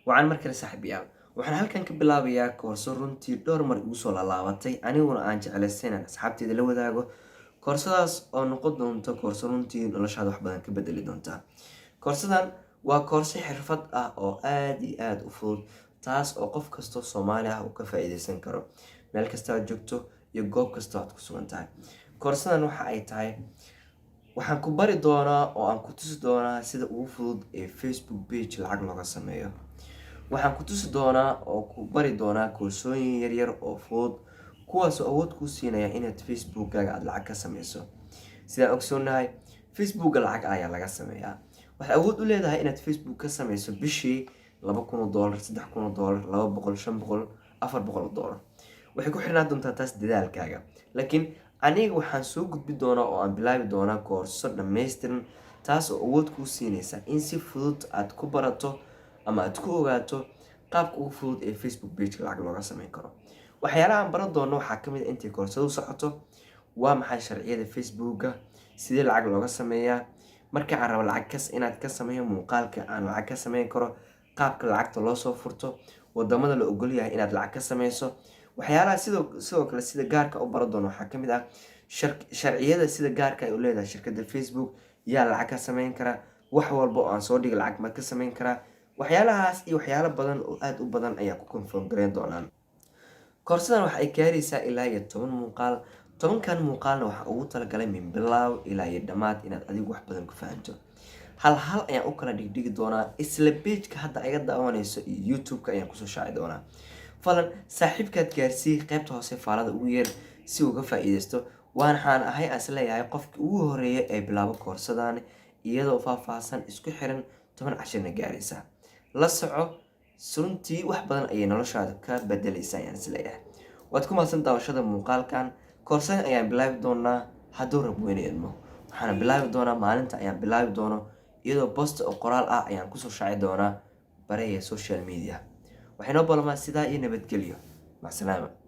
Wacan mar kale, saaxiibayaal. Waxaan halkan ka bilaabayaa koorso runtii dhowr mar igu soo laalaabatay, aniguna aan jeclaystay inaan asxaabteyda la wadaago. Koorsadaas oo noqon doonto koorso runtii noloshaada wax badan ka bedeli doonta. Koorsadan waa koorso xirfad ah oo aada iyo aada u fudud, taas oo qof kastoo Soomaali ah uu ka faa-iideysan karo, meel kasta aad joogto iyo goob kasta aad ku sugan tahay. Koorsadan waxa ay tahay, waxaan ku bari doonaa oo aan ku tusi doonaa sida ugu fudud ee Facebook page lacag looga sameeyo. Waxaan ku tusi doonaa oo ku bari doonaa koorsooyin yaryar oo fudud, kuwaasoo awood kuu siinaya inaad Facebookkaaga aada lacag ka sameyso. Sidaan ogsoonahay, Facebooka lacag ayaa laga sameeyaa. Waxaad awood u leedahay inaad Facebook ka sameyso bishii $2,000, $3,000, 200, 500, $400. Waxay ku xirnaan doontaa taas dadaalkaaga, laakiin aniga waxaan soo gudbi doonaa oo aan bilaabi doonaa koorso dhammaystiran, taas oo awood kuu siinaysa in si fudud aad ku barato ama aad ku ogaato qaabka ugu fudud ee Facebook pageka lacag looga sameyn karo. Waxyaalaha aan baran doono waxaa kamid a, intay koorsadu socoto, waa maxay sharciyada Facebooka, sidee lacag looga sameeyaa, marka aan rabo lacag kas inaad ka sameeyo, muuqaalka aan lacag ka sameyn karo, qaabka lacagta loo soo furto, wadamada la ogolyahay inaad lacag ka sameyso. Waxyaalaha sidoo kale sida gaarka u baran doono waxaa kamid ah sharciyada sida gaarka ay u leedahay shirkadda Facebook. Yaa lacag ka sameyn kara? Wax walba oo aan soo dhigay lacag ma ka sameyn karaa? Waxyaalahaas iyo waxyaalo badan oo aada u badan ayaa ku confirm gareyn doonaan. Koorsadan waxa ay gaaraysaa ilaa iyo 10 muuqaal. 10-kan muuqaalna waxaa ugu talagalay min bilaaw ilaa iyo dhammaad inaad adigu wax badan ku fahanto. Hal hal ayaan u kala dhigdhigi doonaa. Isla pageka hadda iga daawanayso iyo YouTube-ka ayaan kusoo shaaci doonaa. Falan saaxiibkaad gaarsii, qaybta hoose faalada ugu yeer si uu ka faa-iideysto. Waxaan ahay, aan isleeyahay, qofkii ugu horeeya ee bilaabo koorsadan, iyadoo faahfaahsan, isku xiran, 10 cashirna gaaraysa. La soco, runtii wax badan ayay noloshaada ka bedelaysaa ayaan isleeyahay. Waad ku mahadsan daawashada muuqaalkan. Koorsadan ayaan bilaabi doonaa hadduu Rab weyne idmo. Waxaana bilaabi doonaa maalinta ayaan bilaabi doono, iyadoo post oo qoraal ah ayaan kusoo shaaci doonaa baraya social media. Waxay noo balamaa sidaa iyo nabadgelyo. Macsalaama.